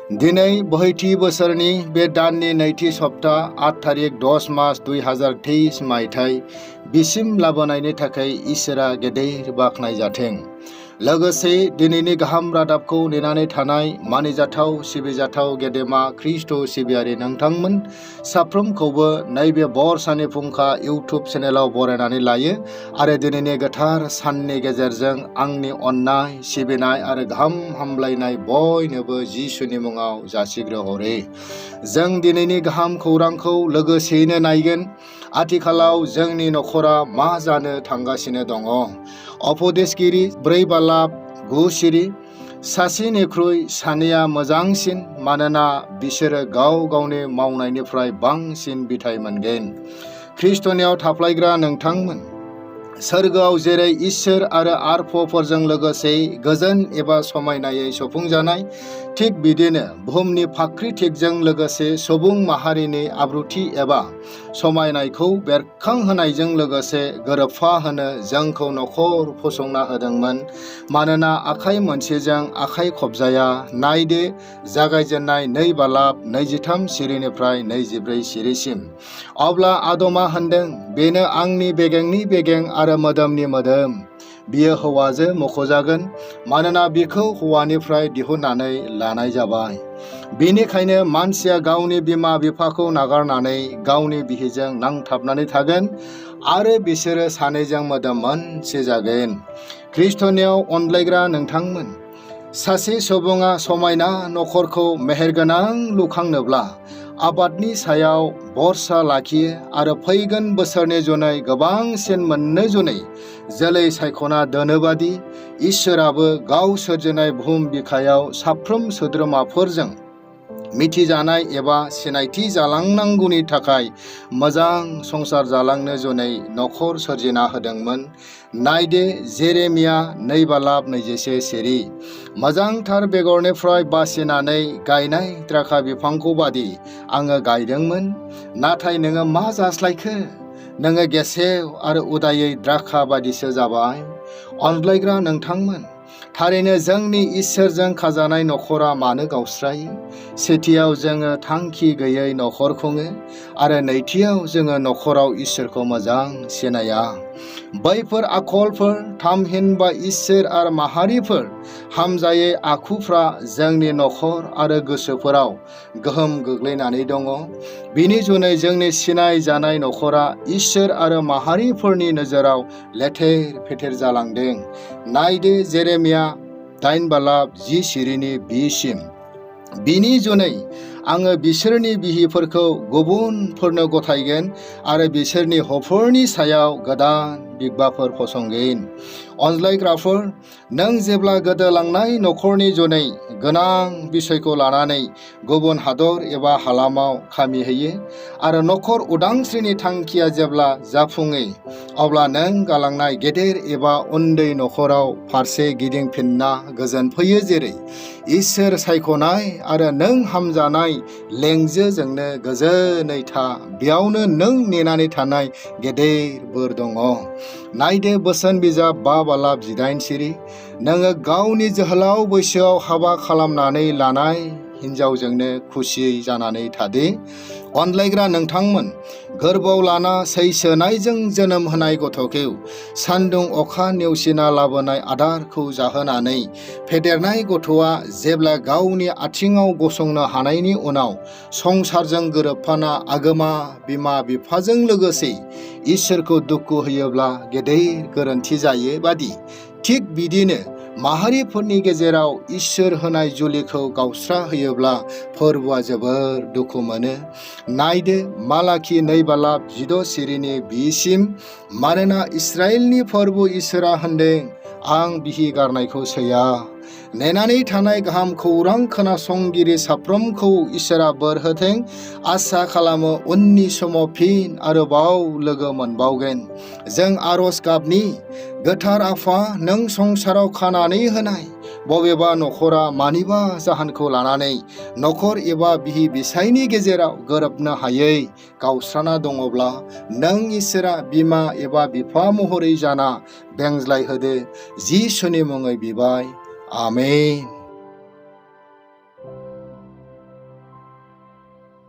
दिनै बोहैथि बोसोरनि बे दाननि नैथि सप्ता 8 तारिख 10 मार्च 2023 मायथाइ बिसिम लाबोनायनि थाखाय इसोरा गेदेर बाख्नाय जाथों। लोगोसे दिनैनि गाहाम रादाबखौ नेनानै थानाय मानिजाथाव सिबिजाथाव गेदेमा ख्रिस्ट' सिबियारि नोंथांमोन साफ्रोमखौबो नैबे बर साननि फुंखा इउटुब चेनेलाव बरायनानै लायो आरो दिनैनि गोथार साननि गेजेरजों आंनि अननाय सिबिनाय आरो गाहाम हामलायनाय बयनोबो जिसुनि मुङाव जासिग्रोहरो। जों दिनैनि गाहाम खौरांखौ लोगोसेयैनो नायगोन। आथिखालाव जोंनि नखरा मा जानो थांगासिनो दङ। अपदेशगिरि 4 बालाब 9 सिरि। सासेनिख्रुइ सानैया मोजांसिन, मानोना बिसोरो गाव गावनि मावनायनिफ्राय बांसिन बिथाइ मोनगोन। ख्रिस्टनियाव थाफ्लायग्रा नोंथांमोन, सोरगोआव जेरै इसोर आरो आरफफोरजों लोगोसे गोजोन एबा समायनायै सफुंजानाय, थिग बिदिनो बुहुमनि फाख्रि-थिखजों लोगोसे सुबुं माहारिनि आब्रुथि एबा समायनायखौ बेरखांहोनायजों लोगोसे गोरोबफा होनो जोंखौ नखर फसंना होदोंमोन। मानोना आखाइ मोनसेजों आखाइ खबजाया। नायदो जागायजेननाय 2 बालाब 23 सिरिनिफ्राय 24 सिरिसिम। अब्ला आदमा होनदों, बेनो आंनि बेगेंनि बेगें आरो मोदोमनि मोदोम। बियो हौवाजों मख'जागोन, मानोना बिखौ हौवानिफ्राय दिहुननानै लानाय जाबाय। बेनिखायनो मानसिया गावनि बिमा बिफाखौ नागारनानै गावनि बिहिजों नांथाबनानै थागोन आरो बिसोरो सानैजों मोदोम मोनसे जागोन। ख्रिस्टनियाव अनलायग्रा नोंथांमोन, सासे सुबुङा समायना नखरखौ मेहेरगोनां लुखांनोब्ला आबादनि सायाव भरसा लाखियो आरो फैगोन बोसोरनि जुनै गोबांसिन मोननो जुनै जोलै सायख'ना दोनोबादि इसोराबो गाव सोरजिनाय बुहुम बिखायाव साफ्रोम सोद्रोमाफोरजों मिथिजानाय एबा सिनायथि जालांनांगौनि थाखाय मोजां संसार जालांनो जुनै नखर सोरजिना होदोंमोन। नायदो जेरेमिया 2 बालाब 21 सिरि। मोजांथार बेगरनिफ्राय बासिनानै गायनाय द्राखा बिफांखौ बादि आङो गायदोंमोन, नाथाय नोङो मा जास्लायखो? नोङो गेसेव आरो उदायै द्राखा बादिसो जाबाय। अनलायग्रा नोंथांमोन, थारैनो जोंनि इसोरजों खाजानाय नखरा मानो गावस्रायो? सेथियाव जोङो थांखि गैयै नखर खुङो आरो नैथियाव जोङो नखराव इसोरखौ मोजां सिनाया। बैफोर आखलफोर, थामहिनबा इसोर आरो माहारिफोर हामजायै आखुफ्रा जोंनि नखर आरो गोसोफोराव गोहोम गोग्लैनानै दङ। बिनि जुनै जोंनि सिनाय जानाय नखरा इसोर आरो माहारिफोरनि नोजोराव लेथेर फेथेर जालांदों। नायदो जेरेमिया 8 बालाब 10 सिरिनि 20 सिम। बिनि जुनै आङो बिसोरनि बिहिफोरखौ गुबुनफोरनो गथायगोन आरो बिसोरनि हफोरनि सायाव गोदान बिग्बाफोर फसंगोन। अनज्लायग्राफोर, नों जेब्ला गोदोलांनाय नखरनि जुनै गोनां बिसयखौ लानानै गुबुन हादर एबा हालामाव खामि हैयो आरो नखर उदांस्रिनि थांखिया जेब्ला जाफुङो, अब्ला नों गालांनाय गेदेर एबा उन्दै नखराव फारसे गिदिंफिनना गोजोन फैयो। जेरै इसोर सायख'नाय आरो नों हामजानाय लेंजोजोंनो गोजोनै था, बेयावनो नों नेनानै थानाय गेदेर बोर दङ। नायदो बोसोन बिजाब 5 बालाब 18 सिरि। नोङो गावनि जोहोलाव बैसोआव हाबा खालामनानै लानाय हिनजावजोंनो खुसि जानानै थादो। अनलायग्रा नोंथांमोन, गोरबोआव लाना सैसोनायजों जोनोम होनाय गथ'खौ सान्दुं अखा नेवसिना लाबोनाय आदारखौ जाहोनानै फेदेरनाय गथ'आ जेब्ला गावनि आथिङाव गसंनो हानायनि उनाव संसारजों गोरोबफाना आगोमा बिमा बिफाजों लोगोसे इसोरखौ दुखु होयोब्ला गेदेर गोरोन्थि जायो बादि, थिग बिदिनो माहारिफोरनि गेजेराव इसोर होनाय जुलिखौ गावस्रा होयोब्ला फोरबुआ जोबोर दुखु मोनो। नायदो मालाखि 2 बालाब 16 सिरिनि 20 सिम। मानोना इस्राएलनि फोरबु इसोरा होनदों, आं बिहि गारनायखौ सैया। नेनानै थानाय गाहाम खौरां खोनासंगिरि साफ्रोमखौ इसोरा बोर होथों। आसा खालामो उननि समाव फिन आरोबाव लोगो मोनबावगोन। जों आरज गाबनि, गोथार आफा, नों संसाराव खानानै होनाय बबेबा नखरा मानिबा जाहोनखौ लानानै नखर एबा बिहि बिसायनि गेजेराव गोरोबनो हायै गावस्राना दङब्ला, नों इसोरा बिमा एबा बिफा महरै जाना बेंज्लायहोदो। जिसुनि मुङै बिबाय, आमेन।